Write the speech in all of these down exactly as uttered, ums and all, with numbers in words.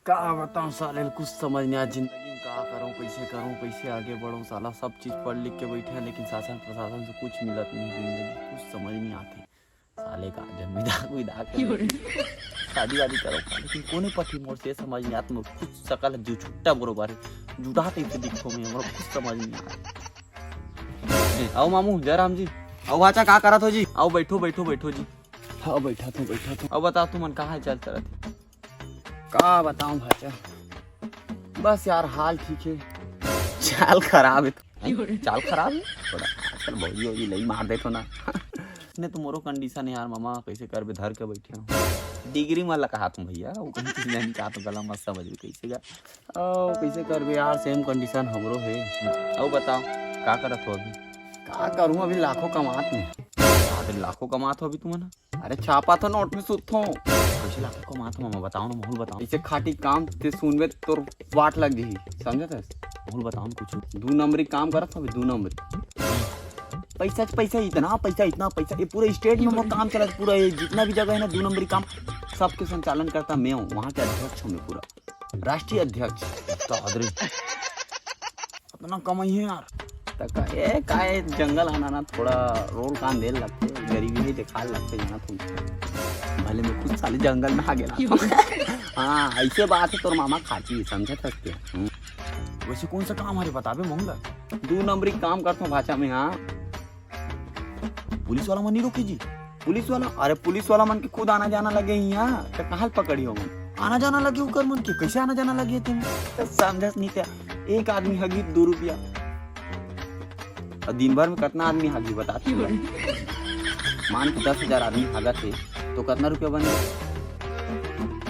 का बताऊं साले, कुछ समझ नहीं आत जिंदगी में, का करूं, कैसे करूं, कैसे आगे बढ़ूं। साला सब चीज पढ़ लिख के बैठे हैं, लेकिन शासन प्रशासन से कुछ मिलत नहीं जिंदगी, कुछ समझ नहीं आते। साले का जन विदा विदा के शादी वादी करो का, लेकिन कोने पठी मोर से समझ नहीं आत। मोर खुद सकल जू छुट्टा बरोबर है, जुड़ा कैसे दिखो मैं, मोर कुछ समझ नहीं आत। ए, आओ मामू जयराम जी, आओ भाचा, का करत हो जी? आओ बैठो बैठो बैठो जी। हाँ बैठा थो बैठा थो। अब बताओ तुमन कहाँ चल चलत हे? का बताऊं भाचा, बस यार हाल ठीक है, चाल खराब है। हैं? चाल खराब है थोड़ा, आजकल भौजी वौजी लई मार देथो ना। ने तो मोरो कंडीशन है यार मामा, कैसे करबे, धर के बैठे हो। डिग्री मन ला कहा तुम भैया, वो कहीं चीज नहीं कहा तो गला मत समझ भी कैसे का। ओ कैसे करबे यार, सेम कंडीशन हमरो है। अब बताओ का करत हो अभी? का करूं, अभी लाखों कमात नहीं। अभी लाखों कमात हो अभी तुमन? अरे छापा थो नोट में सुत हो। कैसे लाखों कमात हो मामा, बताओ ना, माहौल बताओ। इसे खाटी काम ते सुनबे तोर वाट लग जही, समझत हस? माहौल बताओ ना कुछ। दू नंबरी काम करत हो अभी, दू नंबरी। पैसा पैसा, इतना पैसा, इतना पैसा, ये पूरे स्टेट में मोर काम चलत, पूरा ये जितना भी जगह है ना दू नंबरी काम, सबके संचालन करता मैं हूँ, वहाँ के अध्यक्ष हूँ मैं पूरा, राष्ट्रीय अध्यक्ष। उस्ताद रे, इतना कमाई है यार। त का, ए, का ए, जंगल आना ना थोड़ा रोल कान देल लगते, गरीबी है जे खाल लगते जाना तुम। भले मैं खुद साले जंगल में आ गेला। हाँ, ऐसे बात है, तोर मामा खाटी है, समझत हस ते। हम्म। वैसे कौन सा काम हरे बताबे मोहन ला? दू नंबरी काम करता हूँ भाचा में, हाँ। पुलिस वाला मन नहीं रोके जी। पुलिस वाला, अरे पुलिस वाला मन के खुद आना जाना लगे यहाँ, तो कहाँ पकड़ी हो मन? आना जाना लगे उकर मन के, कैसे आना जाना लगे तुम? तो समझस नहीं था, एक आदमी हगी दो रुपया, और दिन भर में कितना आदमी हगी बताती हूँ। मान के दस हजार आदमी भागत है, तो कितना रुपया बने?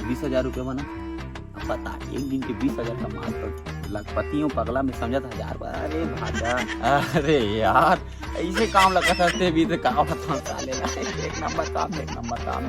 बीस हजार रुपया बना। अब बता, एक दिन के बीस हजार का माल तो लखपति हूँ पगला, मैं समझत हजार बार। अरे भाजा, अरे यार, ऐसे काम लगत हस ते भी तो का बताऊं साले ला। एक नंबर काम, एक नंबर काम।